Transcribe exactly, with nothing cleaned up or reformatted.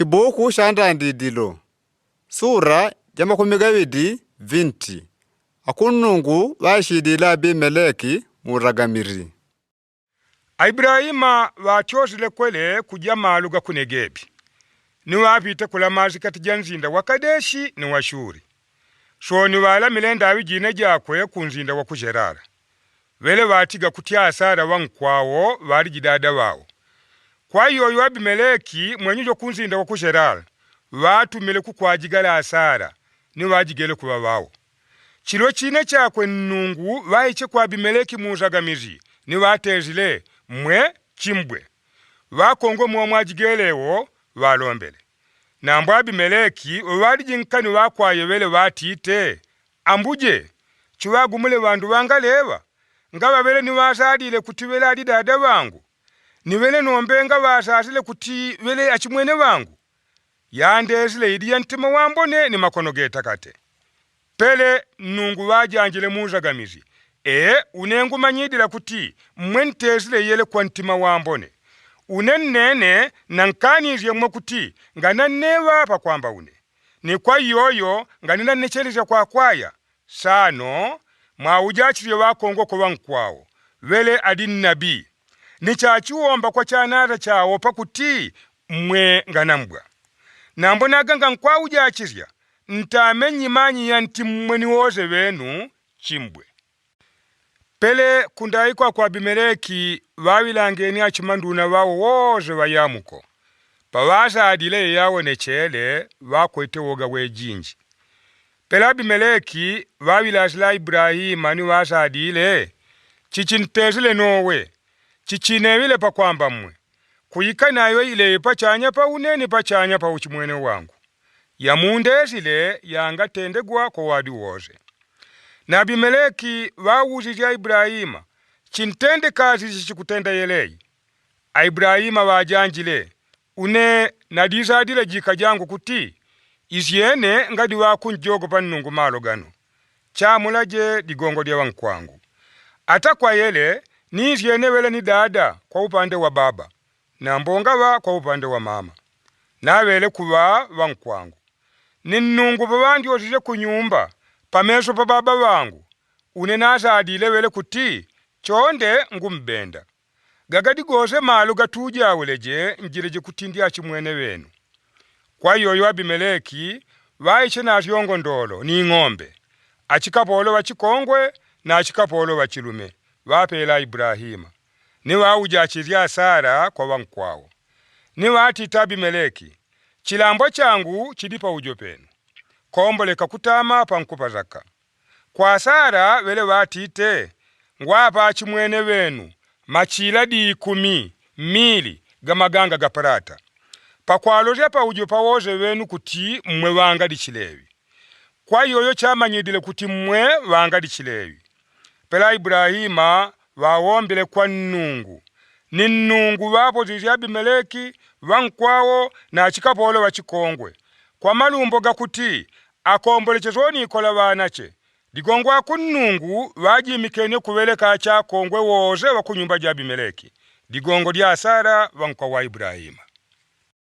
Chibuku cha Ndandidilu, sura ya makumi gabidi, vinti. Akunnungu vashidile Abimeleki mu Uzagamiri. Aibulahima vatyozile kwele kudya malu ga ku Negebi, ni vapite kulama hakatikati ja nzinda wa Kadeshi ni wa Shuri. Soni valamile ndawi jine jakwe ku nzinda wa ku Gerara. Vele vatiga kuti Asara va nkwawo valiji dada vawo. Kwa yoyo Abimeleki, mwenyi jo ku nzinda wa ku Gerara, vatumile kukwajigala Asara, ni vajigele kuva vawo. Chilwe chine chakwe nnungu vaiche kwa Abimeleki mu Uzagamiri, ni vatezile, mwe, chimbwe. Vakongwe mwe mwajigelewo, valombele. Nambu Abimeleki, valiji nkani vakwaye vele vatite, ambuje, chivagumule vandu vangaleva, ngavavele ni vazadile kuti vele adi dada vangu, ni vele nombe ngavazazile kuti vele achimwene vangu. Yandezile idi ya ntima wambone ni makono getakate. Pele nnungu vajanjile mu Uzagamiri, e, une ngumanyidila kuti mwe ntezile yele kwa ntima wambone. Une nnene nankanizye mwe kuti ngananeva pakwamba une, ni kwa yoyo ngananechelezya kwakwaya. Sano, mwawujachilye vakongwe kwa vankwawo, vele adi nnabi, ni chachiwomba kwa chanaza chawo pakuti mwe nganambwa. Nambu naganga nkwawujachilya, ntame nyimanyi yanti mwe ni woze venu chimbwe. Pele kundayi kwaku Abimeleki vavilangeni achimanduna vawo woze vayamuko. Pavazadile yawonechele, vakwete woga wejinji. Pele Abimeleki vavilazile Aibulahima ni vazadile, chichi ntezile nowe, chichi nevile pakwamba mwe, kuyika nayo ileyi pachanya pa une ni pachanya pa uchimwene wangu. Yamundezile yangatendegwa kwa wadi woze. Na Abimeleki vawuzizye Aibulahima, chintendekazi chichi chikutenda yeleyi? Aibulahima vajanjile, une nadizadile jika jangu kuti, izyene ngadi vakunjogopa nnungu malo gano. Chamulaje digongo dya vankwangu. Atakwayele, nizyene vele ni dada kwa upande wa baba, nambo ngava kwa upande wa mama. Navele kuva vankwangu. Ni nnungu pavandyozizye ku nyumba, pa meso pa baba vangu, une nazadile vele kuti, chonde ngumubenda. Gagadi goze malu gatujawuleje, njileje kuti ndi achimwene venu. Kwa yoyo Abimeleki, vaiche na zyongo ndolo ni ng'ombe, achikapolo vachikongwe na achikapolo vachilume, vapela Aibulahima, ni vawujachizya Sara kwa vankwawo. Ni vatita Abimeleki, chilambo changu chidi paujo penu, komboleka kutama pa nkupa zaka. Kwa Sara vele vatite, ngwapa achimwene venu machila dikumi mili ga maganga ga palata, pakwalozya paujo pa woze venu kuti mwe vanga dichilevi. Kwa yoyo chamanyidile kuti mwe vanga dichilevi. Pela Aibulahima vawombele kwa nnungu, ni nnungu vapozizye Abimeleki, vankwawo na achikapolo vachikongwe, kwa malumbo gakuti akomboleche zona ikola vanache. Digongo aku nnungu vajimikene kuveleka achakongwe woze va ku nyumba ja Abimeleki, digongo dya Sara vankwa wa Aibulahima.